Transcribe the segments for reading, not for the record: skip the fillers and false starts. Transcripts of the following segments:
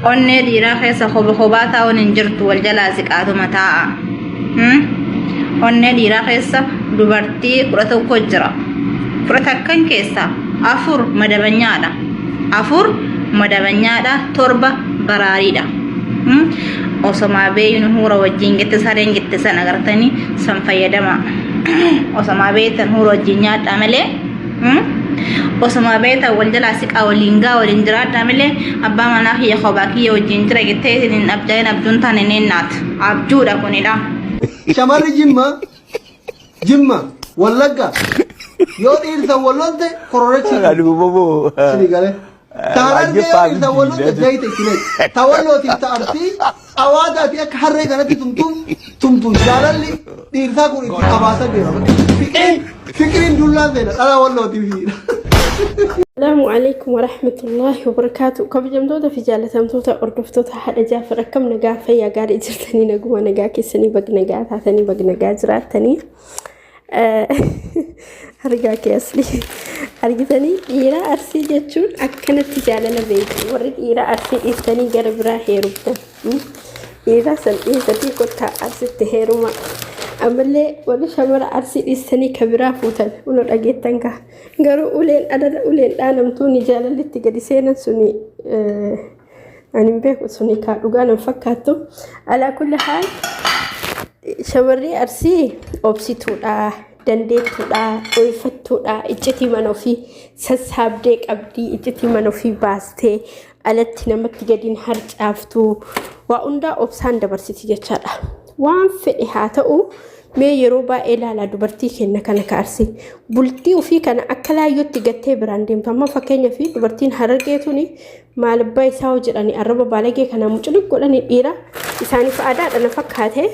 Onnee dhiiraa keessa koba kobaa taa'uun hin jirtu wal jalaa siqaatuma taa'a. Hmm? Onnee dhiiraa keessa dubartii 11 jira. 11 keessaa afur madabanyaadha. Afur madabanyaadha, torba baraariidha. Hmm? Osomaa beeynu huura wajjin jette sareen jette san agartanii san fayyadama. Osomaa beeytan huura wajjin nyaadhaa malee. Osuma beektan wal jalaa siqaa waliin gaa waliin jiraadhaa malee abbaa manaa kiyya kophaa kiyya wajjin jira jettee isin hin abjaa'in abjuun taane ni naat. Abjuudha kunidha. Shamarri Jimma, Jimma, Wallagga yoo dhiirsa wal lolte kororechi Ani bobo. sini galee. Ta Harargee yoo dhiirsa wal lolte zayita itti naqi. Ta Wallootiif ta Arsii awaadaati akka harree kanatti tumtuun tumtuun jaalalli dhiirsaa kun itti qabaasa deema. Fiqiriin fiqiriin dullaan seena dhalaa Wallootiif. Salaamu alaikum warahmatullahi wabarakaatu. Kabajamtoota fi jaalatamtoota hordoftoota haadha Jaafar akkam nagaa fayyaa gaarii jirtanii naguma nagaa keessanii bag nagaa taatanii bag nagaa jiraattanii. Argaa kee asli argitanii dhiira Arsii jechuun akkanatti jaalala beektu warri dhiira Arsii dhiiftanii gara biraa heerumtan. Dhiira san dhiisatii kottaa Arsitti heeruma. Ammallee warri shamara Arsii dhiistanii ka biraa fuutan uno dhageettan kaa. Garuu uleen adada uleen dhaanamtuuni jaalalli itti gadi seenan suni ani hin beeku suni kaa dhugaa nan fakkaattu. Alaa kulli haal shamarri Arsii obsituudha, dandeettuudha, dhoyfattuudha, iccitii mana ofii sassaabdee qabdii, iccitii mana ofii baastee alatti namatti gadiin harcaaftu waa hundaa obsaan dabarsiti jechaadha. Waan fedhe haa ta'u mee yeroo baay'ee ilaalaa dubartii keenya kana ka Arsii bultii ofii kana akka laayyootti gattee biraan deemtu. Amma fakkeenyaaf dubartiin Harargee tuni maal abbaa isaa hoo jedhanii arraba baalagee kana muculuq godhanii dhiira isaaniif aadaadha na fakkaate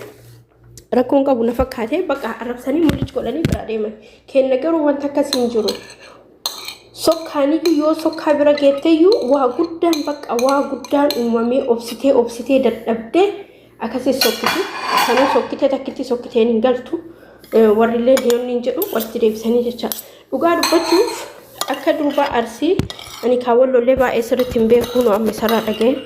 rakkoon qabu na fakkaate bakka arrabsanii mulic godhanii biraa deeman. Kenna garuu wanta akkasii hin jiru. Sokkaaniyyuu yoo sokkaa bira geetteyyuu waa guddaan bakka waa guddaan uumamee obsitee obsitee dadhabdee akkasii sokkiti. Sanuu sokkitee takkitti sokkiteen hin galtu. Warrillee hin jedhu walitti deebisanii jecha. Dhugaa dubbachuuf akka durba Arsii ani kaawwan lollee baay'ee sirriitti hin beeku nu amma isarraa dhaga'e.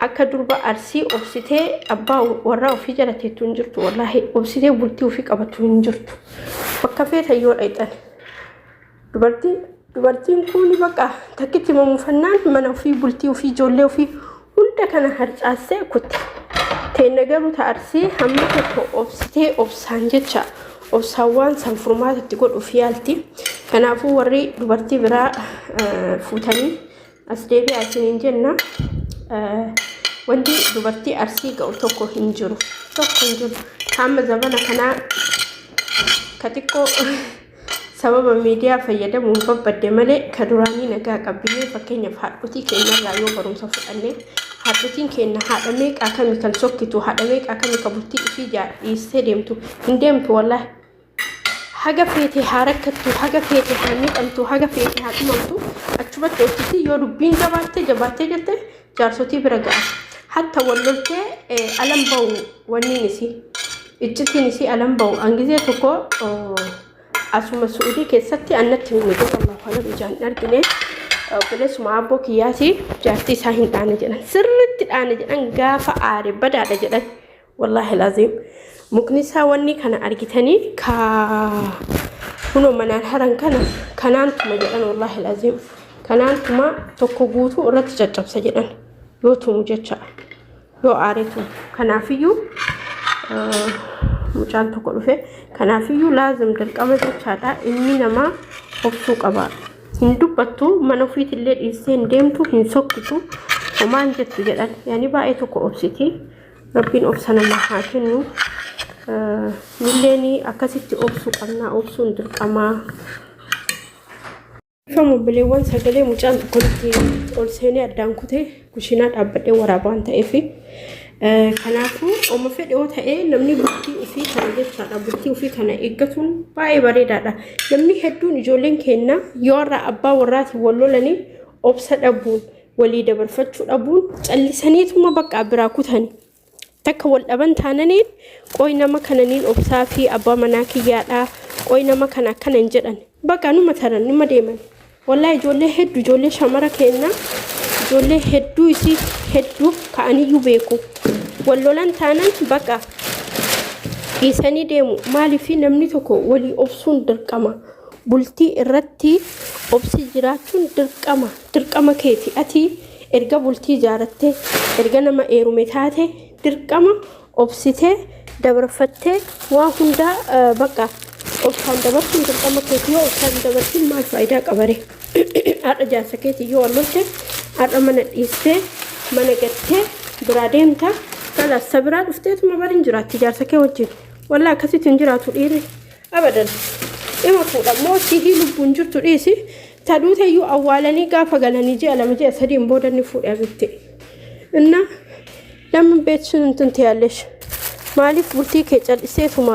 Akka durba Arsii obsitee abbaa warraa ofii jala teettu hin jirtu wallaahi obsitee bultii ofii qabattu hin jirtu. Bakka feetan yoo dhayxan. Dubartii dubartiin kun bakka takkitti mamufannaan mana ofii bultii ofii ijoollee ofii hunda kana harcaassee kutte. Teenna garuu ta Arsii hamma tokko obsitee obsaan jecha obsaan waan san furmaata itti godhuuf yaalti. Kanaafuu warri dubartii biraa fuutanii as deebi'aa isiniin jenna. Wanti dubartii Arsii ga'u tokko hin jiru. Tokko hin jiru. Hamma zabana kanaa ka xiqqoo sababa miidiyaa fayyadamuun babbadde malee ka duraanii nagaa qabdi. Mee fakkeenyaaf haadhotii keenyarraa yoo barumsa fudhanne haadhotiin keenya haadha meeqaa kami kan sokkitu haadha meeqaa kami ka bultii ifii dhiistee deemtu hin deemtu wallaahi. Haga feete haa rakkattu, haga feete haa miidhamtu, haga feete haa dhumamtu achumatti obsiti yoo dubbiin jabaatte jabaattee jette jaarsotii bira ga'a. Hatta wal loltee alan ba'u wanniin isii iccitiin isii alan ba'u hangizee tokko asuma Su'udii keessatti annatti himne garuu Allahu alam ijaan hin argine obboleessuma abboo kiyyaati jaartii isaa hin dhaane jedhan sirriitti dhaane jedhan gaafa aare badaadha jedhan wallaahi laziim mukni isaa wanni kana argitanii ka kunoo manaan haran kana kanaan tuma jedhan wallaahi laziim kanaan tuma tokko guutuu irratti caccabsa jedhan yoo tumu jecha yoo aaree tumu kanaafiyyuu mucaan tokko dhufe kanaafiyyuu laazim dirqama jechaadha ilmi namaa obsuu qaba hin dubbattu mana ofiitillee dhiistee hin deemtu hin sokkitu homaan jettu jedhan yaani baay'ee tokko obsiti rabbiin obsa namaa haa kennu nulleen akkasitti obsuu qabnaa obsuun dirqamaa. Ifama obboleewwan sagalee mucaan tokko nutti ol seenee addaan kutee kushiinaa dhaabbadhee waraabaa waan ta'eef. Kanaafuu oma fedhe yoo ta'e namni bultii ofii kana jechaadha. Bultii ofii kana eeggatuun baay'ee bareedaadha. Namni hedduun ijoolleen keenya yoo irraa abbaa warraatiin wal lolanii obsa dhabuun walii dabarfachuu dhabuun callisaniituma bakka biraa kutani. Takka wal dhaban taananiin qoy nama kana niin obsaa fi abbaa manaa kiyyaadha qoy nama kana akkana hin jedhan bakka numa taran numa deeman. Wallahi ijoollee hedduu ijoollee shamara keenna ijoollee hedduu Hedduu isii hedduu ka'aniyyuu beeku. Wal lolan taanan baqa dhiisanii deemu. Maaliif namni tokko walii obsuun dirqama. Bultii irratti obsi jiraachuun dirqama. Dirqama keeti. Ati erga bultii ijaarattee erga nama eerume taate dirqama obsitee dabarfattee waa hundaa bakka obsaan dabarsuun dirqama keeti. Yoo obsaan dabarsin maal faayidaa qabare? Har'a jaarsa keetii yoo wal lolte har'a mana dhiistee mana gattee biraa deemta. Kalaas sa biraa dhufteetuma bari hin jiraatti jaarsa kee wajjin. Wallaa akkasitti hin jiraatu dhiirri. Abadan. Ima fuudha immoo sihii lubbuun jirtu dhiisi. Taduuteyyuu awwaalanii gaafa galanii ji'a 2 ji'a 3n booda ni fuudhe abitti. Inna ለምን ቤትሽን እንትን ትያለሽ? Maaliif bultii kee calliseetuma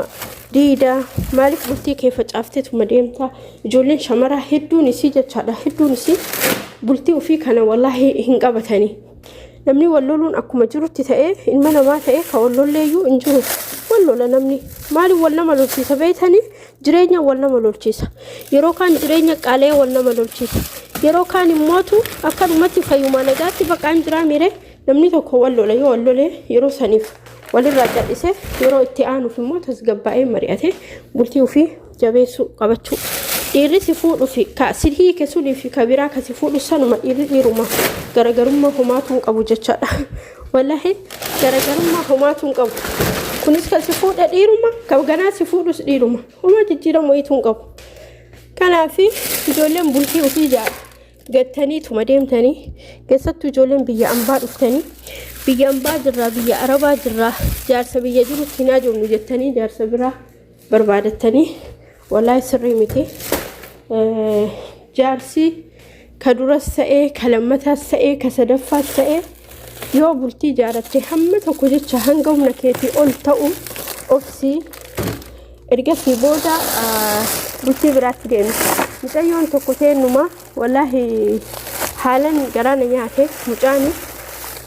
diidaa? Maaliif bultii kee facaafteetuma deemtaa? Ijoolleen shamaraa hedduun isii jechaadha. Hedduun isii bultii ofii kana wallaahi hin qabatanii. Namni wal loluun akkuma jirutti ta'ee ilma namaa ta'ee ka wal lolleeyyuu hin jiru. Wal lola namni. Maaliif wal nama lolchiisa beeytanii? Jireenya wal nama lolchiisa. Yeroo kaan jireenya qaalee wal nama lolchiisa. Yeroo kaan immootu akkanumatti fayyuma nagaatti baqaan jiraa miire namni tokko wal lola. Yoo wal lolee yeroo saniif walirraa cal'isee yeroo itti aanuuf immoo tasgabbaa'ee mari'atee bultii ofii jabeessuu qabachuu. Dhiirri si fuudhu fi ka si hiike sunii fi ka biraa ka si fuudhu sanuma dhiirri dhiiruma garagarummaa homaatu hin qabu jechaadha. Wallaahi garagarummaa homaatu hin qabu. Kunis kan si fuudhe dhiiruma, kan ganaa si fuudhus dhiiruma. Homaa jijjiiramu wayiitu hin qabu. Kanaaf ijoolleen bultii ofii gattaniituma deemtanii keessattuu ijoolleen biyya ambaa dhuftanii biyya ambaa jirraa biyya arabaa jirraa jaarsa biyya jirutti hin haajomnu jettanii jaarsa biraa barbaadattanii wallaahi sirrii miti. Jaarsi ka duras ta'ee ka lammataas ta'ee ka sadaffaas ta'ee yoo bultii ijaaratte hamma tokko jecha hanga humna keetii ol ta'u obsii ergasii booda bultii biraatti deemi. Mucayyoon tokko teennuma wallaahi haalan garaa na nyaate mucaani.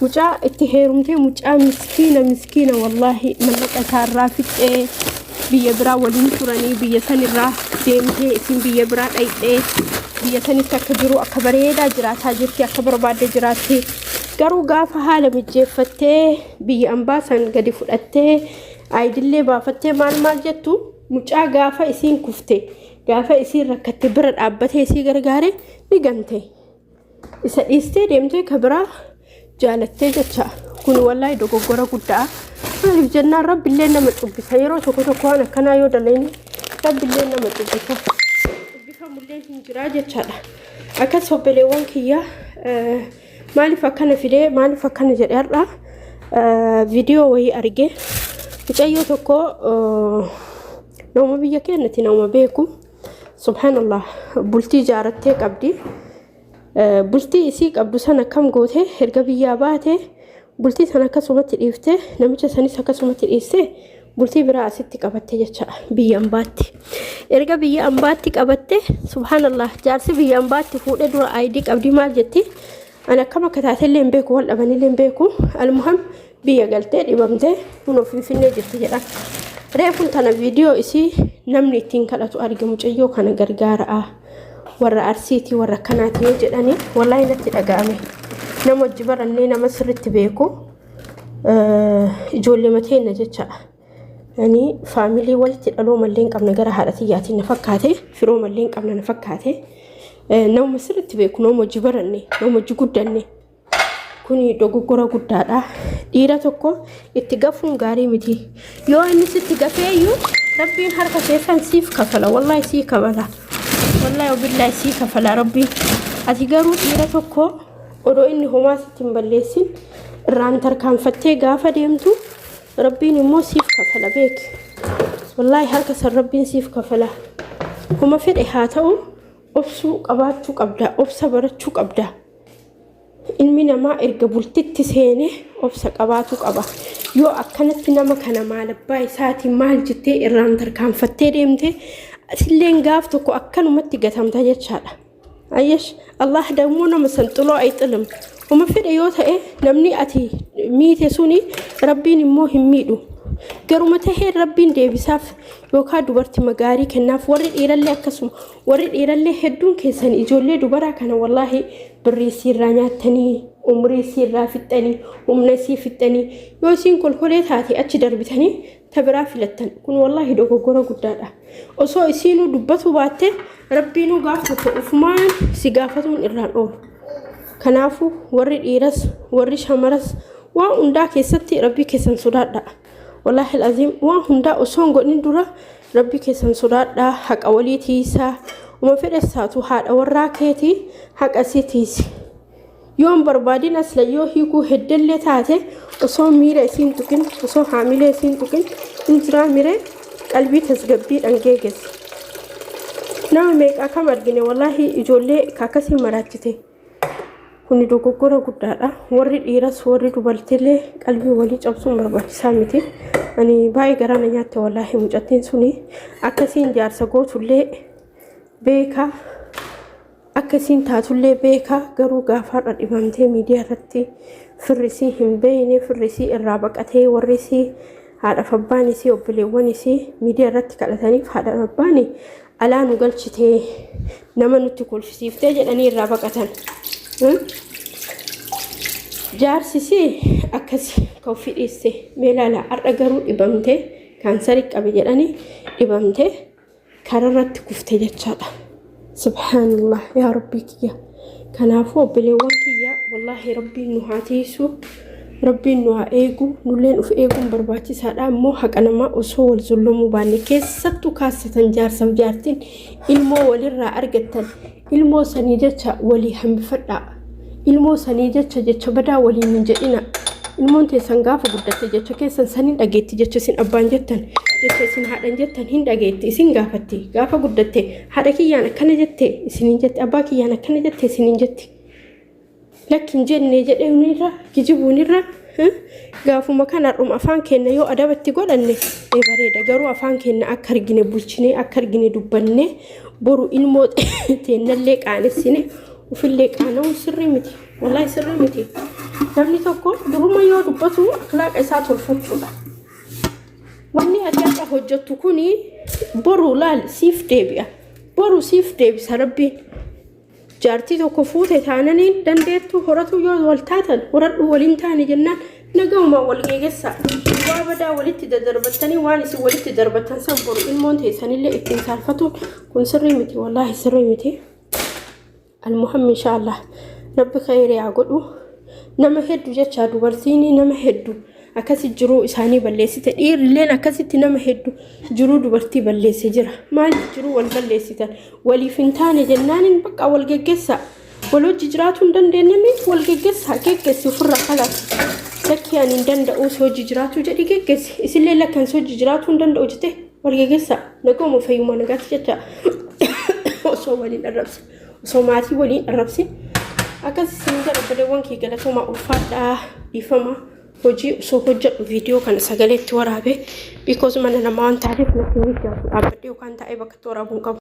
Mucaa itti heerumtee mucaa miskiina miskiina wallaahi mallaqa isaarraa fixxee biyya biraa waliin turanii biyya sanirraa deemtee isin biyya biraa dhayxee biyya sanitti akka jiru akka bareedaa jiraataa jirti akka barbaadde jiraatti. Garuu gaafa haala mijjeeffattee biyya ambaa san gadi fudhattee aayidillee baafattee maal maal jettu mucaa gaafa isiin kufte gaafa isiin rakkatte bira dhaabbatee isii gargaare ni gante. Isa dhiistee deemtee ka biraa jaalattee jecha kun wallaahi dogoggora guddaa. Maaliif jennaan rabbillee nama cubbisa yeroo tokko tokko waan akkanaa yoo dalayne rabbillee nama cubbisa. Cubbifamullee hin jiraa jechaadha. Akkas obboleewwan kiyya maaliif akkana fidee maaliif akkana jedhe har'a viidiyoo wayii arge mucayyoo tokko nama biyya keenyatti nama beeku subhaanallah bultii ijaarattee qabdi. Bultii isii qabdu sana akkam goote erga biyyaa baate bultii sana akkasumatti dhiifte namicha sanis akkasumatti dhiiste bultii biraa asitti qabatte jecha biyya ambaatti. Erga biyya ambaatti qabatte subhaanallah jaarsi biyya ambaatti fuudhee dura aayidii qabdi maal jetti ani akkam akka taatellee hin beeku wal dhabanillee hin beeku almuham biyya galtee dhibamtee kunoo finfinnee jirti jedha. Reefuun tana viidiyoo isii namni ittiin kadhatu arge mucayyoo kana gargaara'a. Warra Arsiitii warra akkanaati yoo jedhani wallaahi natti dhaga'ame. Nama hojii barannee nama sirriitti beeku ijoollee mateenna jechaadha. Ani faamilii walitti dhaloo mallee hin qabne gara haadha tiyyaatiin na fakkaate firoo mallee hin qabne na fakkaate. Nama sirriitti beeku nama hojii baranne nama hojii guddanne. Kuni dogoggora guddaadha. Dhiira tokko itti gafuun gaarii miti. Yoo inni sitti gafeeyyuu rabbiin harka keessan siif kafala. Wallaahi sii kafala. Wallaahi billaahi sii kafala rabbiin. Ati garuu dhiira tokko odoo inni homaa sitti hin balleessin irraan tarkaanfattee gaafa deemtu rabbiin immoo siif kafala beeki. Wallaahi harka san rabbiin siif kafala. Homa fedhe haa ta'u obsuu qabaachuu qabda. Obsa barachuu qabda. Ilmi namaa erga bultitti seene obsa qabaatu qaba. Yoo akkanatti nama kana maal abbaa isaatiin maal jettee irraan tarkaanfattee deemte asilleen gaaf tokko akkanumatti gatamta jechaadha. Ayyash Allah dammoo nama san xuloo ayxilim. Uma fedhe yoo ta'e namni ati miite suni rabbiin immoo hin miidhu. Garuma tahee rabbiin deebisaaf yookaan dubartii gaarii kennaaf warri dhiirallee akkasuma warri dhiirallee hedduun keessan ijoollee dubaraa kana wallaahi birrii isiirraa nyaattanii Umrii isii irraa fixxanii, humna isii fixxanii, yoo isiin kolkolee taate achi darbitanii ta biraa filattan. Kun wallaahi dogoggora guddaadha. Osoo isiinuu dubbatu baatte Rabbiinuu gaaf tokko ufumaan si gaafatuun irraan oolu. Kanaafuu warri dhiiras warri shamaras waan hundaa keessatti Rabbii keessan sodaadhaa. Wallaahi al'aziim waan hundaa osoo hin godhin dura Rabbii keessan sodaadhaa, haqa walii tiisaa. Uma fedhes taatu haadha warraa keetii haqa isii tiisi. Yoo hin barbaadin asla yoo hiikuu heddellee taate osoo miira isii hin tuqin, osoo haamilee isii hin tuqin hin jiraa miree qalbii tasgabbiidhaan geeggessi. Nama meeqaa kam argine wallaahi ijoollee akkasii maraachite. Kuni dogoggora guddaadha. Warri dhiiras warri dubartiillee qalbii walii cabsuun barbaachisaa miti. Ani baay'ee garaa na nyaatte wallaahi mucattiin suni akkasiin jaarsa gootullee beekaa akkasiin taatullee beekaa, garuu gaafa har'a dhibamtee miidiyaa irratti firrisii hin beekne, firrisii irraa baqatee, warri isii haadhaaf abbaan isii obboleewwan isii miidiyaa irratti kadhataniif, haadhaaf abbaan alaa nu galchitee nama nutti kolfisiiftee jedhanii irraa baqatan. Jaarsisii akkasi kan ofii dhiiste mee ilaala, har'a garuu dhibamtee kaansarii qabe jedhanii dhibamtee kararratti kufte jechaadha. Subhaanallah, yaa Rabbii kiyya. Kanaafuu obboleewwan kiyya, wallaahi Rabbiin nu haa tiisu. Rabbiin nu haa eegu. Nulleen of eeguun barbaachisaadha. Ammoo haqa namaa osoo wal zullamuu baanne, keessattuu kaasatan jaarsaaf jaartiin ilmoo walirraa argattan, ilmoo sanii jecha walii hambifadhaa. Ilmoo sanii jecha jecha badaa waliin hin jedhina. Ilmoon teessan gaafa guddatte jecha keessan san hin dhageetti, jecha isin abbaan jettan, jecha isin haadhan jettan hin dhageetti, isin gaafatti. Gaafa guddatte haadha kiyyaan akkana jette isiniin jetti, abbaa kiyyaan akkana jette isiniin jetti. Lakki hin jenne jedheunirra kijibuunirra gaafuma kana har'uma afaan keenya yoo adabatti godhanne bareeda. Garuu afaan keenya akka argine bulchinee, akka argine dubbannee, boru ilmoo teennallee qaanessine ofillee qaana'uun sirrii miti. Wallaahi sirrii miti. Namni tokko duruma yoo dubbatu akhlaaqa isaa tolfachuudha. Wanni ati har'a hojjettu kuni boru laal siif deebi'a. Boru siif deebisa Rabbiin. Jaartii tokko fuute taananiin dandeettuu horatu yoo wal taatan horadhu, waliin taane jennaan nagaumaan wal geegessaa. Waa badaa walitti dadarbattanii, waan isin walitti darbattan san boru ilmoon teessanillee ittiin saalfatuun kun sirrii miti, wallaahi sirrii miti. Almuhammi inshaallah Rabbi khayrii haa godhu. Nama hedduu jecha dubartiin nama hedduu akkasi jiruu isaanii balleessite, dhiirrilleen akkasitti nama hedduu jiruu dubartii balleesse jira. Maaliif jiruu wal balleessitan? Waliif hin taane jennaanin bakka wal geggeessaa. Wal hojii jiraatuu hin dandeenyemi wal geggeessaa, geggeessi ofirraa kalaas. Lakkii ani hin danda'u si hojii jiraatuu jedhi geggeessi. Isillee lakkan si hojii jiraatuu hin danda'u jette wal geggeessaa. Naguma fayyuma nagaatti jecha osoo waliin arrabse, osoo maatii waliin arrabse akkas isin jedha. Obboleewwan kee galatoomaa, ulfaadhaa, dhiifama, hojii osoo hojjedhu viidiyoo kana sagaleetti waraabe, because mana namaa waan taateef natti mijaatu dhaabbadhee yookaan taa'ee bakka itti waraabuun qabu.